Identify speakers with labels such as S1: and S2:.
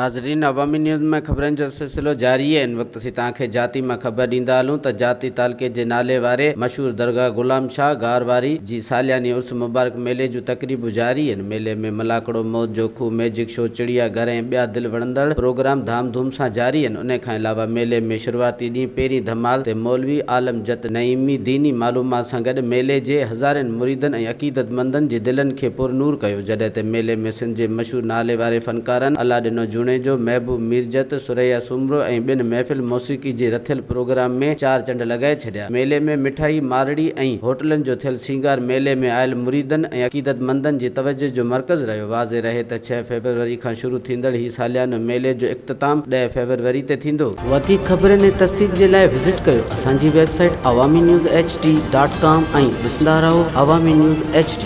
S1: ناظرين عوامي نيوز ۾ خبرن جو سلسلو جاري آهي ان وقت اسين توهان کي جاتي مان خبر ڏيندا هلون ته جاتي تعلقي جي نالي واري مشهور درگاهه غلام شاهه غار واري جي سالياني عرس مبارڪ ميلي جون تقريبون جاري آهن ميلي ۾ ملاکڙو موت جو کوهه ميجڪ شو چڙيا گهر ۽ ٻيا دل وڻندڙ پروگرام ڌام ڌوم سان جاري آهن انهي کان علاوه ميلي ۾ شروعاتي ڏينهن پهرين ڌمال تي مولوي عالم جت نعيمي ديني معلومات سان گڏ ميلي جي هزارين مريدن ۽ عقيدتمندن جي دلن کي پر نور ڪيو جڏهن ته ميلي ۾ سنڌ جي مشهور نالي واري فنڪارن الله ڏنو جوڻيجو، محبوب ميرجت، ثريا سومرو ۽ ٻين محفل موسيقي جي رٿيل پروگرام ۾ چار چنڊ لڳائي ڇڏيا. ميلي ۾ مٺائي، مارڙي ۽ هوٽلن جو ٿيل سينگار ميلي ۾ آيل مريدن ۽ عقيدتمندن جي توجهه جو مرڪز رهيو. واضح رهي ته ڇهه فيبروري کان شروع ٿيندڙ هي ساليانو ميلي جو اختتام ڏهه فيبروري تي ٿيندو. وڌيڪ خبرن ۽ تفصيل جي لاء وزٽ ڪيو اسان جي website Awami news H D dot com ۽ ڏسندا رهو عوامي نيوز ايڇ ڊي.